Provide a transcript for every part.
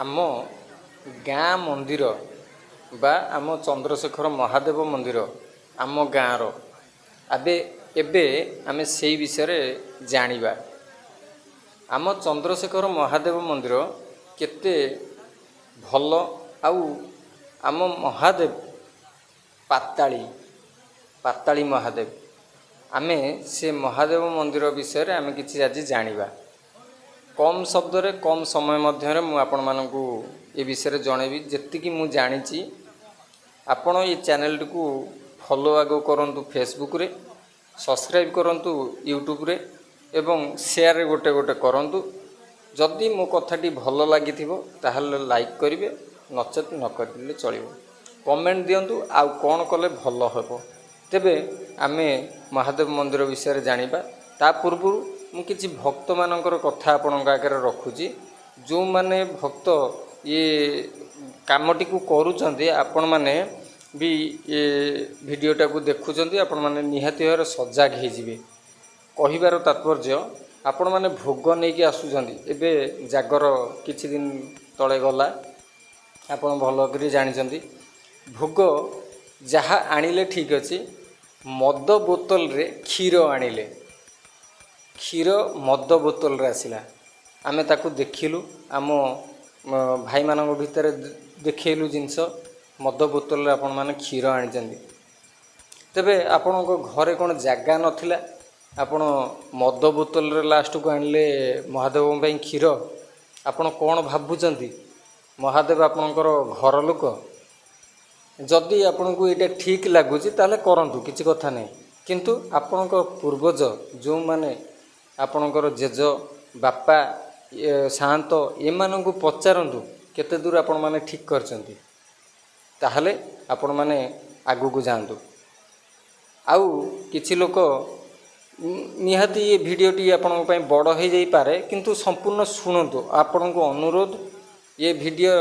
ଆମ ଗାଁ ମନ୍ଦିର ବା ଆମ ଚନ୍ଦ୍ରଶେଖର ମହାଦେବ ମନ୍ଦିର ଆମ ଗାଁର ଏବେ ଆମେ ସେଇ ବିଷୟରେ ଜାଣିବା। ଆମ ଚନ୍ଦ୍ରଶେଖର ମହାଦେବ ମନ୍ଦିର କେତେ ଭଲ ଆଉ ଆମ ମହାଦେବ ପାତାଳୀ ପାତାଳୀ ମହାଦେବ, ଆମେ ସେ ମହାଦେବ ମନ୍ଦିର ବିଷୟରେ ଆମେ କିଛି ଆଜି ଜାଣିବା। କମ୍ ଶବ୍ଦରେ କମ୍ ସମୟ ମଧ୍ୟରେ ମୁଁ ଆପଣମାନଙ୍କୁ ଏ ବିଷୟରେ ଜଣେଇବି ଯେତିକି ମୁଁ ଜାଣିଛି। ଆପଣ ଏ ଚ୍ୟାନେଲଟିକୁ ଫଲୋ ଆଗ କରନ୍ତୁ ଫେସବୁକ୍ରେ, ସବସ୍କ୍ରାଇବ୍ କରନ୍ତୁ ୟୁଟ୍ୟୁବରେ ଏବଂ ସେୟାର ଗୋଟେ ଗୋଟେ କରନ୍ତୁ। ଯଦି ମୋ କଥାଟି ଭଲ ଲାଗିଥିବ ତାହେଲେ ଲାଇକ୍ କରିବେ, ନଚେତ୍ ନ କରିଲେ ଚଳିବ। କମେଣ୍ଟ ଦିଅନ୍ତୁ ଆଉ କ'ଣ କଲେ ଭଲ ହେବ। ତେବେ ଆମେ ମହାଦେବ ମନ୍ଦିର ବିଷୟରେ ଜାଣିବା। ତା ପୂର୍ବରୁ ମୁଁ କିଛି ଭକ୍ତମାନଙ୍କର କଥା ଆପଣଙ୍କ ଆଗରେ ରଖୁଛି। ଯେଉଁମାନେ ଭକ୍ତ ଇଏ କାମଟିକୁ କରୁଛନ୍ତି, ଆପଣମାନେ ବି ଏ ଭିଡ଼ିଓଟାକୁ ଦେଖୁଛନ୍ତି, ଆପଣମାନେ ନିହାତି ଭାବରେ ସଜାଗ ହେଇଯିବେ। କହିବାର ତାତ୍ପର୍ଯ୍ୟ, ଆପଣମାନେ ଭୋଗ ନେଇକି ଆସୁଛନ୍ତି। ଏବେ ଜାଗର କିଛି ଦିନ ତଳେ ଗଲା, ଆପଣ ଭଲ କରି ଜାଣିଛନ୍ତି। ଭୋଗ ଯାହା ଆଣିଲେ ଠିକ୍ ଅଛି, ମଦ ବୋତଲରେ କ୍ଷୀର ଆଣିଲେ, କ୍ଷୀର ମଦ ବୋତଲରେ ଆସିଲା। ଆମେ ତାକୁ ଦେଖିଲୁ, ଆମ ଭାଇମାନଙ୍କ ଭିତରେ ଦେଖେଇଲୁ ଜିନିଷ, ମଦ ବୋତଲରେ ଆପଣମାନେ କ୍ଷୀର ଆଣିଛନ୍ତି। ତେବେ ଆପଣଙ୍କ ଘରେ କ'ଣ ଜାଗା ନଥିଲା? ଆପଣ ମଦ ବୋତଲରେ ଲାଷ୍ଟକୁ ଆଣିଲେ ମହାଦେବଙ୍କ ପାଇଁ କ୍ଷୀର। ଆପଣ କ'ଣ ଭାବୁଛନ୍ତି ମହାଦେବ ଆପଣଙ୍କର ଘର ଲୋକ? ଯଦି ଆପଣଙ୍କୁ ଏଇଟା ଠିକ୍ ଲାଗୁଛି ତାହେଲେ କରନ୍ତୁ, କିଛି କଥା ନାହିଁ। କିନ୍ତୁ ଆପଣଙ୍କ ପୂର୍ବଜ ଯେଉଁମାନେ ଆପଣଙ୍କର ଜେଜ ବାପା ସାଆନ୍ତ, ଏମାନଙ୍କୁ ପଚାରନ୍ତୁ କେତେ ଦୂର ଆପଣମାନେ ଠିକ୍ କରିଛନ୍ତି, ତାହେଲେ ଆପଣମାନେ ଆଗକୁ ଯାଆନ୍ତୁ। ଆଉ କିଛି ଲୋକ ନିହାତି ଏ ଭିଡ଼ିଓଟି ଆପଣଙ୍କ ପାଇଁ ବଡ଼ ହେଇଯାଇପାରେ, କିନ୍ତୁ ସମ୍ପୂର୍ଣ୍ଣ ଶୁଣନ୍ତୁ, ଆପଣଙ୍କୁ ଅନୁରୋଧ। ଏ ଭିଡ଼ିଓ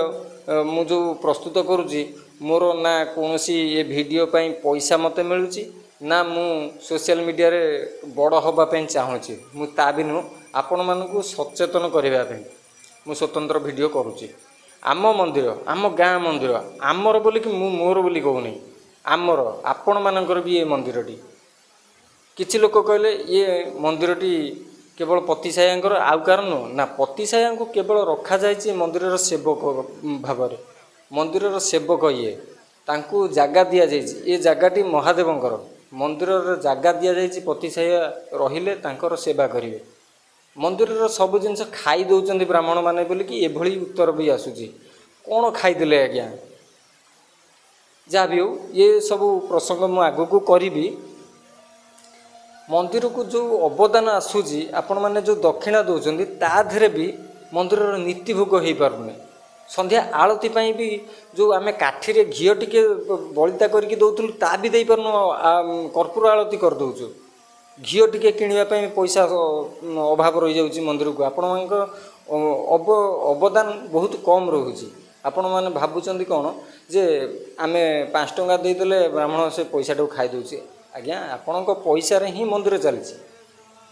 ମୁଁ ଯେଉଁ ପ୍ରସ୍ତୁତ କରୁଛି, ମୋର ନା କୌଣସି ଏ ଭିଡ଼ିଓ ପାଇଁ ପଇସା ମୋତେ ମିଳୁଛି, ନା ମୁଁ ସୋସିଆଲ ମିଡ଼ିଆରେ ବଡ଼ ହେବା ପାଇଁ ଚାହୁଁଛି। ମୁଁ ତା ବି ନୁହଁ, ଆପଣମାନଙ୍କୁ ସଚେତନ କରିବା ପାଇଁ ମୁଁ ସ୍ୱତନ୍ତ୍ର ଭିଡ଼ିଓ କରୁଛି। ଆମ ମନ୍ଦିର, ଆମ ଗାଁ ମନ୍ଦିର, ଆମର ବୋଲିକି ମୁଁ ମୋର ବୋଲି କହୁନି, ଆମର ଆପଣମାନଙ୍କର ବି ଏ ମନ୍ଦିରଟି। କିଛି ଲୋକ କହିଲେ ଇଏ ମନ୍ଦିରଟି କେବଳ ପତିସାୟାଙ୍କର, ଆଉ କାହାର ନୁହଁ। ନା, ପତିସାୟାଙ୍କୁ କେବଳ ରଖାଯାଇଛି ମନ୍ଦିରର ସେବକ ଭାବରେ। ମନ୍ଦିରର ସେବକ ଇଏ, ତାଙ୍କୁ ଜାଗା ଦିଆଯାଇଛି। ଏ ଜାଗାଟି ମହାଦେବଙ୍କର। ମନ୍ଦିରର ଜାଗା ଦିଆଯାଇଛି, ପତିସାୟା ରହିଲେ ତାଙ୍କର ସେବା କରିବେ। ମନ୍ଦିରର ସବୁ ଜିନିଷ ଖାଇ ଦେଉଛନ୍ତି ବ୍ରାହ୍ମଣମାନେ ବୋଲିକି ଏଭଳି ଉତ୍ତର ବି ଆସୁଛି। କ'ଣ ଖାଇଦେଲେ ଆଜ୍ଞା? ଯାହା ବି ହେଉ, ଏ ସବୁ ପ୍ରସଙ୍ଗ ମୁଁ ଆଗକୁ କରିବି। ମନ୍ଦିରକୁ ଯେଉଁ ଅବଦାନ ଆସୁଛି, ଆପଣମାନେ ଯେଉଁ ଦକ୍ଷିଣା ଦେଉଛନ୍ତି, ତା ଦେହରେ ବି ମନ୍ଦିରର ନୀତି ଭୋଗ ହେଇପାରୁନି। ସନ୍ଧ୍ୟା ଆଳତି ପାଇଁ ବି ଯେଉଁ ଆମେ କାଠିରେ ଘିଅ ଟିକେ ବଳିତା କରିକି ଦେଉଥିଲୁ, ତା ବି ଦେଇପାରୁନୁ, କର୍ପୂର ଆଳତି କରିଦେଉଛୁ। ଘିଅ ଟିକେ କିଣିବା ପାଇଁ ପଇସା ଅଭାବ ରହିଯାଉଛି ମନ୍ଦିରକୁ। ଆପଣମାନଙ୍କ ଅବଦାନ ବହୁତ କମ୍ ରହୁଛି। ଆପଣମାନେ ଭାବୁଛନ୍ତି କ'ଣ ଯେ ଆମେ 5 ଟଙ୍କା ଦେଇଦେଲେ ବ୍ରାହ୍ମଣ ସେ ପଇସାଟାକୁ ଖାଇଦେଉଛି? ଆଜ୍ଞା, ଆପଣଙ୍କ ପଇସାରେ ହିଁ ମନ୍ଦିର ଚାଲିଛି,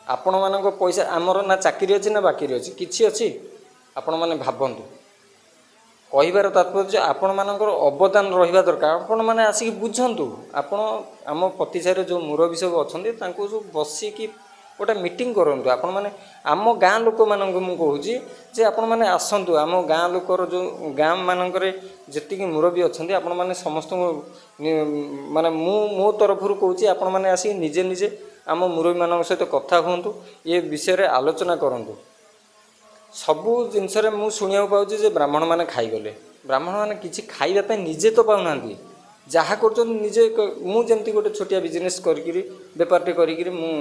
ଆପଣମାନଙ୍କ ପଇସା। ଆମର ନା ଚାକିରି ଅଛି ନା ବାକିରି ଅଛି, କିଛି ଅଛି? ଆପଣମାନେ ଭାବନ୍ତୁ। କହିବାର ତାତ୍ପର୍ଯ୍ୟ, ଆପଣମାନଙ୍କର ଅବଦାନ ରହିବା ଦରକାର। ଆପଣମାନେ ଆସିକି ବୁଝନ୍ତୁ। ଆପଣ ଆମ ପତିସାହିରେ ଯେଉଁ ମୁରବୀ ସବୁ ଅଛନ୍ତି, ତାଙ୍କୁ ସବୁ ବସିକି ଗୋଟେ ମିଟିଂ କରନ୍ତୁ। ଆପଣମାନେ ଆମ ଗାଁ ଲୋକମାନଙ୍କୁ ମୁଁ କହୁଛି ଯେ ଆପଣମାନେ ଆସନ୍ତୁ। ଆମ ଗାଁ ଲୋକର ଯେଉଁ ଗାଁ ମାନଙ୍କରେ ଯେତିକି ମୁରବୀ ଅଛନ୍ତି, ଆପଣମାନେ ସମସ୍ତଙ୍କୁ ମାନେ ମୁଁ ମୋ ତରଫରୁ କହୁଛି, ଆପଣମାନେ ଆସିକି ନିଜେ ନିଜେ ଆମ ମୁରବୀମାନଙ୍କ ସହିତ କଥା ହୁଅନ୍ତୁ, ଏ ବିଷୟରେ ଆଲୋଚନା କରନ୍ତୁ। ସବୁ ଜିନିଷରେ ମୁଁ ଶୁଣିବାକୁ ପାଉଛି ଯେ ବ୍ରାହ୍ମଣମାନେ ଖାଇଗଲେ। ବ୍ରାହ୍ମଣମାନେ କିଛି ଖାଇବା ପାଇଁ ନିଜେ ତ ପାଉନାହାନ୍ତି, ଯାହା କରୁଛନ୍ତି ନିଜେ। ମୁଁ ଯେମିତି ଗୋଟେ ଛୋଟିଆ ବିଜନେସ୍ କରିକିରି, ବେପାରଟେ କରିକିରି ମୁଁ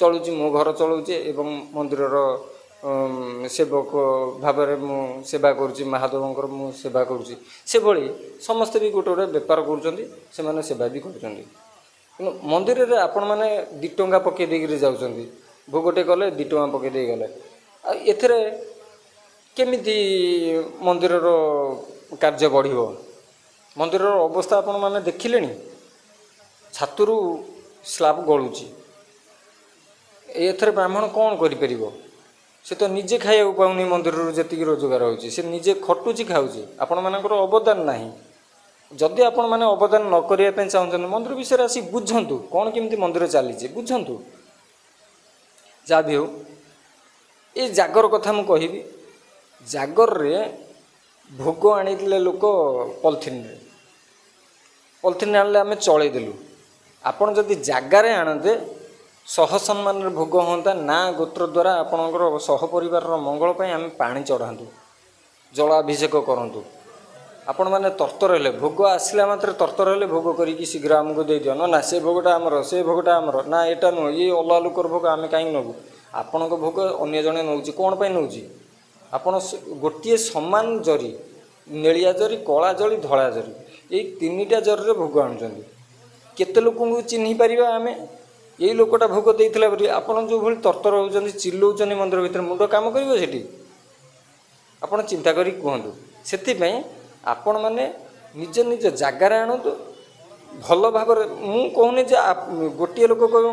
ଚଳୁଛି, ମୋ ଘର ଚଳାଉଛି ଏବଂ ମନ୍ଦିରର ସେବକ ଭାବରେ ମୁଁ ସେବା କରୁଛି, ମହାଦେବଙ୍କର ମୁଁ ସେବା କରୁଛି। ସେଭଳି ସମସ୍ତେ ବି ଗୋଟେ ଗୋଟେ ବେପାର କରୁଛନ୍ତି, ସେମାନେ ସେବା ବି କରୁଛନ୍ତି। କିନ୍ତୁ ମନ୍ଦିରରେ ଆପଣମାନେ 2 ଟଙ୍କା ପକାଇ ଦେଇକିରି ଯାଉଛନ୍ତି, ଭୋଗଟେ କଲେ 2 ଟଙ୍କା ପକାଇ ଦେଇ ଗଲେ, ଆଉ ଏଥିରେ କେମିତି ମନ୍ଦିରର କାର୍ଯ୍ୟ ବଢ଼ିବ? ମନ୍ଦିରର ଅବସ୍ଥା ଆପଣମାନେ ଦେଖିଲେଣି, ଛାତରୁ ସ୍ଲାବ୍ ଗଳୁଛି। ଏଥିରେ ବ୍ରାହ୍ମଣ କ'ଣ କରିପାରିବ? ସେ ତ ନିଜେ ଖାଇବାକୁ ପାଉନି। ମନ୍ଦିରରୁ ଯେତିକି ରୋଜଗାର ହେଉଛି, ସେ ନିଜେ ଖଟୁଛି, ଖାଉଛି। ଆପଣମାନଙ୍କର ଅବଦାନ ନାହିଁ। ଯଦି ଆପଣମାନେ ଅବଦାନ ନ କରିବା ପାଇଁ ଚାହୁଁଛନ୍ତି, ମନ୍ଦିର ବିଷୟରେ ଆସି ବୁଝନ୍ତୁ, କ'ଣ କେମିତି ମନ୍ଦିର ଚାଲିଛି ବୁଝନ୍ତୁ। ଯାହା ବି ହେଉ, ଏ ଜାଗର କଥା ମୁଁ କହିବି। ଜାଗରରେ ଭୋଗ ଆଣିଥିଲେ ଲୋକ ପଲିଥିନରେ। ପଲିଥିନରେ ଆଣିଲେ ଆମେ ଚଳେଇ ଦେଲୁ। ଆପଣ ଯଦି ଜାଗାରେ ଆଣନ୍ତେ, ସହ ସମ୍ମାନରେ ଭୋଗ ହୁଅନ୍ତା। ନା ଗୋତ୍ର ଦ୍ୱାରା ଆପଣଙ୍କର ସହ ପରିବାରର ମଙ୍ଗଳ ପାଇଁ ଆମେ ପାଣି ଚଢ଼ାନ୍ତୁ, ଜଳାଭିଷେକ କରନ୍ତୁ। ଆପଣମାନେ ତରତର ହେଲେ, ଭୋଗ ଆସିଲା ମାତ୍ରେ ତରତର ହେଲେ, ଭୋଗ କରିକି ଶୀଘ୍ର ଆମକୁ ଦେଇଦିଅ। ନା ସେ ଭୋଗଟା ଆମର, ସେ ଭୋଗଟା ଆମର, ନା ଏଇଟା ନୁହଁ, ଇଏ ଅଲଗା ଲୋକର ଭୋଗ, ଆମେ କାହିଁକି ନେବୁ? ଆପଣଙ୍କ ଭୋଗ ଅନ୍ୟ ଜଣେ ନେଉଛି, କ'ଣ ପାଇଁ ନେଉଛି? ଆପଣ ଗୋଟିଏ ସମାନ ଜରି, ନେଳିଆ ଜରି, କଳା ଜରି, ଧଳା ଜରି, ଏଇ 3ଟା ଜରିରେ ଭୋଗ ଆଣୁଛନ୍ତି। କେତେ ଲୋକଙ୍କୁ ଚିହ୍ନି ପାରିବା ଆମେ ଏଇ ଲୋକଟା ଭୋଗ ଦେଇଥିଲା ବୋଲି? ଆପଣ ଯେଉଁଭଳି ତରତର ହେଉଛନ୍ତି, ଚିଲଉଛନ୍ତି ମନ୍ଦିର ଭିତରେ, ମୁଣ୍ଡ କାମ କରିବ ସେଠି? ଆପଣ ଚିନ୍ତା କରିକି କୁହନ୍ତୁ। ସେଥିପାଇଁ ଆପଣମାନେ ନିଜ ନିଜ ଜାଗାରେ ଆଣନ୍ତୁ ଭଲ ଭାବରେ। ମୁଁ କହୁନି ଯେ ଗୋଟିଏ ଲୋକ କହିବ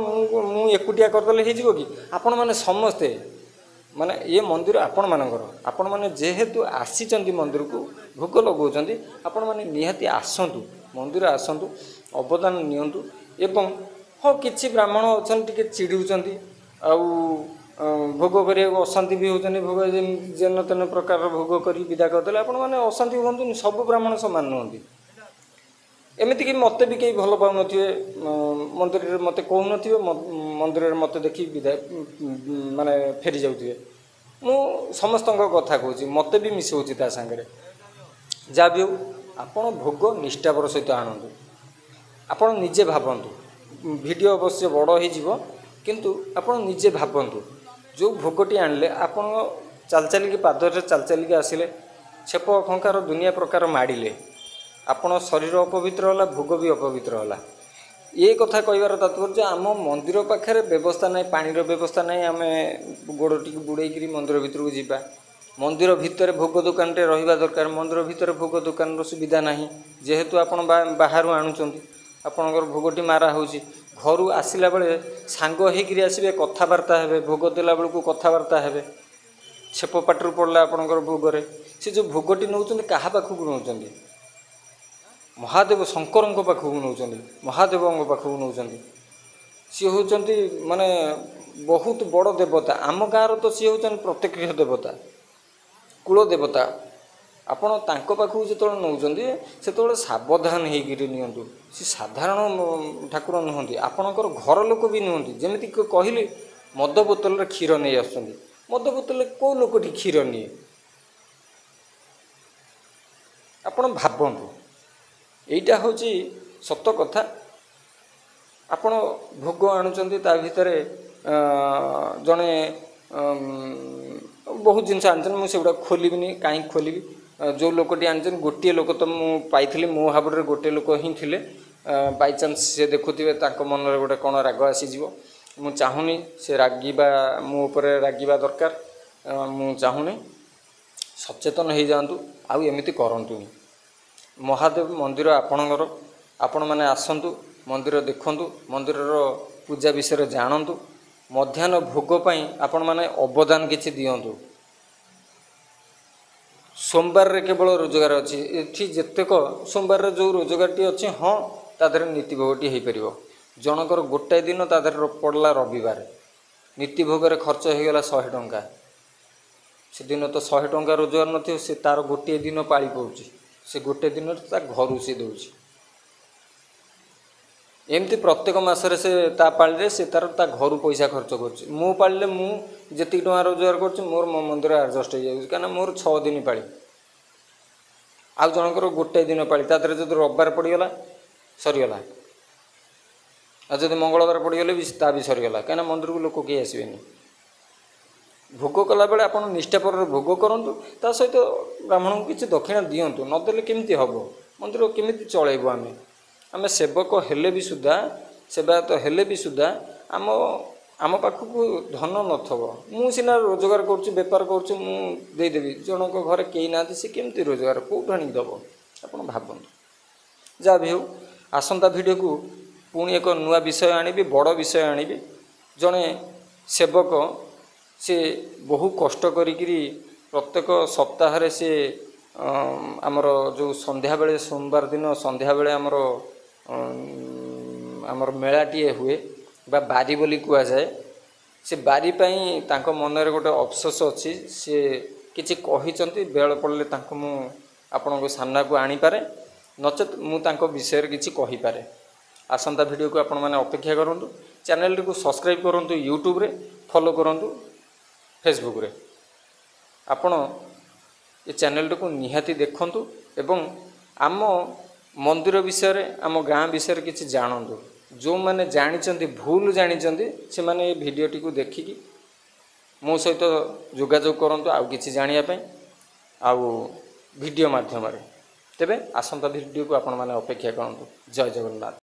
ମୁଁ ଏକୁଟିଆ କରିଦେଲେ ହେଇଯିବ କି। ଆପଣମାନେ ସମସ୍ତେ, ମାନେ ଏ ମନ୍ଦିର ଆପଣମାନଙ୍କର। ଆପଣମାନେ ଯେହେତୁ ଆସିଛନ୍ତି ମନ୍ଦିରକୁ, ଭୋଗ ଲଗାଉଛନ୍ତି, ଆପଣମାନେ ନିହାତି ଆସନ୍ତୁ, ମନ୍ଦିର ଆସନ୍ତୁ, ଅବଦାନ ନିଅନ୍ତୁ। ଏବଂ ହଁ, କିଛି ବ୍ରାହ୍ମଣ ଅଛନ୍ତି ଟିକେ ଚିଡ଼ୁଛନ୍ତି ଆଉ ଭୋଗ କରିବାକୁ ଅଶାନ୍ତି ବି ହେଉଛନ୍ତି। ଭୋଗ ଯେମିତି ଯେନ ତେନ ପ୍ରକାରର ଭୋଗ କରି ବିଦା କରିଦେଲେ, ଆପଣମାନେ ଅଶାନ୍ତି ହୁଅନ୍ତୁନି। ସବୁ ବ୍ରାହ୍ମଣ ସମାନ ନୁହନ୍ତି। ଏମିତିକି ମୋତେ ବି କେହି ଭଲ ପାଉନଥିବେ, ମନ୍ଦିରରେ ମୋତେ କହୁନଥିବେ, ମନ୍ଦିରରେ ମୋତେ ଦେଖି ବିଦା ମାନେ ଫେରି ଯାଉଥିବେ। ମୁଁ ସମସ୍ତଙ୍କ କଥା କହୁଛି, ମୋତେ ବି ମିଶାଉଛି ତା ସାଙ୍ଗରେ। ଯାହା ବି ହେଉ, ଆପଣ ଭୋଗ ନିଷ୍ଠାପର ସହିତ ଆଣନ୍ତୁ। ଆପଣ ନିଜେ ଭାବନ୍ତୁ, ଭିଡ଼ିଓ ଅବଶ୍ୟ ବଡ଼ ହେଇଯିବ, କିନ୍ତୁ ଆପଣ ନିଜେ ଭାବନ୍ତୁ, ଯେଉଁ ଭୋଗଟି ଆଣିଲେ ଆପଣ ଚାଲି ଚାଲିକି, ପାଦରେ ଚାଲି ଚାଲିକି ଆସିଲେ, ଛେପ ଖଙ୍କାର ଦୁନିଆ ପ୍ରକାର ମାଡ଼ିଲେ, ଆପଣ ଶରୀର ଅପବିତ୍ର ହେଲା, ଭୋଗ ବି ଅପବିତ୍ର ହେଲା। ଏ କଥା କହିବାର ତାତ୍ପର୍ଯ୍ୟ, ଆମ ମନ୍ଦିର ପାଖରେ ବ୍ୟବସ୍ଥା ନାହିଁ, ପାଣିର ବ୍ୟବସ୍ଥା ନାହିଁ, ଆମେ ଗୋଡ଼ ଟିକେ ବୁଡ଼େଇକିରି ମନ୍ଦିର ଭିତରକୁ ଯିବା। ମନ୍ଦିର ଭିତରେ ଭୋଗ ଦୋକାନଟେ ରହିବା ଦରକାର। ମନ୍ଦିର ଭିତରେ ଭୋଗ ଦୋକାନର ସୁବିଧା ନାହିଁ। ଯେହେତୁ ଆପଣ ବାହାରୁ ଆଣୁଛନ୍ତି, ଆପଣଙ୍କର ଭୋଗଟି ମାରା ହେଉଛି। ଘରୁ ଆସିଲା ବେଳେ ସାଙ୍ଗ ହେଇକିରି ଆସିବେ, କଥାବାର୍ତ୍ତା ହେବେ, ଭୋଗ ଦେଲା ବେଳକୁ କଥାବାର୍ତ୍ତା ହେବେ, ଛେପ ପାଟିରୁ ପଡ଼ିଲା ଆପଣଙ୍କର ଭୋଗରେ। ସେ ଯେଉଁ ଭୋଗଟି ନେଉଛନ୍ତି, କାହା ପାଖକୁ ନେଉଛନ୍ତି? ମହାଦେବ ଶଙ୍କରଙ୍କ ପାଖକୁ ନେଉଛନ୍ତି, ମହାଦେବଙ୍କ ପାଖକୁ ନେଉଛନ୍ତି। ସିଏ ହେଉଛନ୍ତି ମାନେ ବହୁତ ବଡ଼ ଦେବତା ଆମ ଗାଁର ତ। ସିଏ ହେଉଛନ୍ତି ପ୍ରତ୍ୟକ୍ଷ ଦେବତା, କୂଳ ଦେବତା। ଆପଣ ତାଙ୍କ ପାଖକୁ ଯେତେବେଳେ ନେଉଛନ୍ତି, ସେତେବେଳେ ସାବଧାନ ହେଇକିରି ନିଅନ୍ତୁ। ସେ ସାଧାରଣ ଠାକୁର ନୁହନ୍ତି, ଆପଣଙ୍କର ଘର ଲୋକ ବି ନୁହନ୍ତି। ଯେମିତି କହିଲି, ମଦ ବୋତଲରେ କ୍ଷୀର ନେଇ ଆସୁଛନ୍ତି। ମଦ ବୋତଲରେ କେଉଁ ଲୋକଟି କ୍ଷୀର ନିଏ? ଆପଣ ଭାବନ୍ତୁ। ଏଇଟା ହେଉଛି ସତ କଥା। ଆପଣ ଭୋଗ ଆଣୁଛନ୍ତି, ତା ଭିତରେ ଜଣେ ବହୁତ ଜିନିଷ ଆଣିଛନ୍ତି, ମୁଁ ସେଗୁଡ଼ା ଖୋଲିବିନି। କାହିଁକି ଖୋଲିବି? ଯେଉଁ ଲୋକଟି ଆଣିଛନ୍ତି, ଗୋଟିଏ ଲୋକ ତ ମୁଁ ପାଇଥିଲି, ମୋ ହାବୁଡ଼ରେ ଗୋଟିଏ ଲୋକ ହିଁ ଥିଲେ। ବାଇଚାନ୍ସ ସେ ଦେଖୁଥିବେ, ତାଙ୍କ ମନରେ ଗୋଟେ କ'ଣ ରାଗ ଆସିଯିବ। ମୁଁ ଚାହୁଁନି ସେ ରାଗିବା, ମୋ ଉପରେ ରାଗିବା ଦରକାର ମୁଁ ଚାହୁଁନି। ସଚେତନ ହେଇଯାଆନ୍ତୁ, ଆଉ ଏମିତି କରନ୍ତୁନି। ମହାଦେବ ମନ୍ଦିର ଆପଣଙ୍କର। ଆପଣମାନେ ଆସନ୍ତୁ, ମନ୍ଦିର ଦେଖନ୍ତୁ, ମନ୍ଦିରର ପୂଜା ବିଷୟରେ ଜାଣନ୍ତୁ। ମଧ୍ୟାହ୍ନ ଭୋଗ ପାଇଁ ଆପଣମାନେ ଅବଦାନ କିଛି ଦିଅନ୍ତୁ। ସୋମବାରରେ କେବଳ ରୋଜଗାର ଅଛି ଏଠି। ଯେତେକ ସୋମବାରରେ ଯେଉଁ ରୋଜଗାରଟି ଅଛି, ହଁ, ତା ଦେହରେ ନୀତି ଭୋଗଟି ହେଇପାରିବ। ଜଣଙ୍କର ଗୋଟାଏ ଦିନ ତା ଦେହରେ ପଡ଼ିଲା ରବିବାର, ନୀତି ଭୋଗରେ ଖର୍ଚ୍ଚ ହେଇଗଲା 100 ଟଙ୍କା। ସେଦିନ ତ 100 ଟଙ୍କା ରୋଜଗାର ନଥିବ। ସେ ତାର ଗୋଟିଏ ଦିନ ପାଳି ପଡ଼ୁଛି, ସେ ଗୋଟେ ଦିନରେ ତା ଘରୁ ସେ ଦେଉଛି। ଏମିତି ପ୍ରତ୍ୟେକ ମାସରେ ସେ ତା ପାଳିରେ ସେ ତାର ତା ଘରୁ ପଇସା ଖର୍ଚ୍ଚ କରୁଛି। ମୋ ପାଳିରେ ମୁଁ ଯେତିକି ଟଙ୍କା ରୋଜଗାର କରୁଛି, ମୋର ମୋ ମନ୍ଦିର ଆଡ଼ଜଷ୍ଟ ହେଇଯାଉଛି, କାହିଁକିନା ମୋର 6 ଦିନ ପାଳି। ଆଉ ଜଣଙ୍କର ଗୋଟେ ଦିନ ପାଳି, ତା ଦେହରେ ଯଦି ରବିବାର ପଡ଼ିଗଲା ସରିଗଲା, ଆଉ ଯଦି ମଙ୍ଗଳବାର ପଡ଼ିଗଲେ ବି ତା ବି ସରିଗଲା, କାହିଁକିନା ମନ୍ଦିରକୁ ଲୋକ କେହି ଆସିବେନି। ଭୋଗ କଲାବେଳେ ଆପଣ ନିଷ୍ଠାପରରେ ଭୋଗ କରନ୍ତୁ, ତା ସହିତ ବ୍ରାହ୍ମଣଙ୍କୁ କିଛି ଦକ୍ଷିଣା ଦିଅନ୍ତୁ। ନଦେଲେ କେମିତି ହେବ? ମନ୍ଦିର କେମିତି ଚଳେଇବୁ ଆମେ? ଆମେ ସେବକ ହେଲେ ବି ସୁଦ୍ଧା, ସେବାୟତ ହେଲେ ବି ସୁଦ୍ଧା ଆମ ପାଖକୁ ଧନ ନଥିବ। ମୁଁ ସିନା ରୋଜଗାର କରୁଛି, ବେପାର କରୁଛି, ମୁଁ ଦେଇଦେବି। ଜଣଙ୍କ ଘରେ କେହି ନାହାନ୍ତି, ସେ କେମିତି ରୋଜଗାର କେଉଁଠୁ ଆଣିକି ଦେବ? ଆପଣ ଭାବନ୍ତୁ। ଯାହା ବି ହେଉ, ଆସନ୍ତା ଭିଡ଼ିଓକୁ ପୁଣି ଏକ ନୂଆ ବିଷୟ ଆଣିବି, ବଡ଼ ବିଷୟ ଆଣିବି। ଜଣେ ସେବକ ସେ ବହୁ କଷ୍ଟ କରିକିରି ପ୍ରତ୍ୟେକ ସପ୍ତାହରେ ସେ ଆମର ଯେଉଁ ସନ୍ଧ୍ୟାବେଳେ, ସୋମବାର ଦିନ ସନ୍ଧ୍ୟାବେଳେ ଆମର ମେଳାଟିଏ ହୁଏ ବା ବାରି ବୋଲି କୁହାଯାଏ। ସେ ବାରି ପାଇଁ ତାଙ୍କ ମନରେ ଗୋଟେ ଅଫସୋସ ଅଛି। ସେ କିଛି କହିଛନ୍ତି, ବେଳ ପଡ଼ିଲେ ତାଙ୍କୁ ମୁଁ ଆପଣଙ୍କ ସାମ୍ନାକୁ ଆଣିପାରେ, ନଚେତ୍ ମୁଁ ତାଙ୍କ ବିଷୟରେ କିଛି କହିପାରେ। ଆସନ୍ତା ଭିଡ଼ିଓକୁ ଆପଣମାନେ ଅପେକ୍ଷା କରନ୍ତୁ। ଚ୍ୟାନେଲଟିକୁ ସବସ୍କ୍ରାଇବ୍ କରନ୍ତୁ ୟୁଟ୍ୟୁବରେ, ଫଲୋ କରନ୍ତୁ ଫେସବୁକ୍ରେ। ଆପଣ ଏ ଚ୍ୟାନେଲଟିକୁ ନିହାତି ଦେଖନ୍ତୁ ଏବଂ ଆମ ମନ୍ଦିର ବିଷୟରେ, ଆମ ଗାଁ ବିଷୟରେ କିଛି ଜାଣନ୍ତୁ। ଯେଉଁମାନେ ଜାଣିଛନ୍ତି, ଭୁଲ ଜାଣିଛନ୍ତି, ସେମାନେ ଏ ଭିଡ଼ିଓଟିକୁ ଦେଖିକି ମୋ ସହିତ ଯୋଗାଯୋଗ କରନ୍ତୁ ଆଉ କିଛି ଜାଣିବା ପାଇଁ ଆଉ ଭିଡ଼ିଓ ମାଧ୍ୟମରେ। ତେବେ ଆସନ୍ତା ଭିଡ଼ିଓକୁ ଆପଣମାନେ ଅପେକ୍ଷା କରନ୍ତୁ। ଜୟ ଜଗନ୍ନାଥ।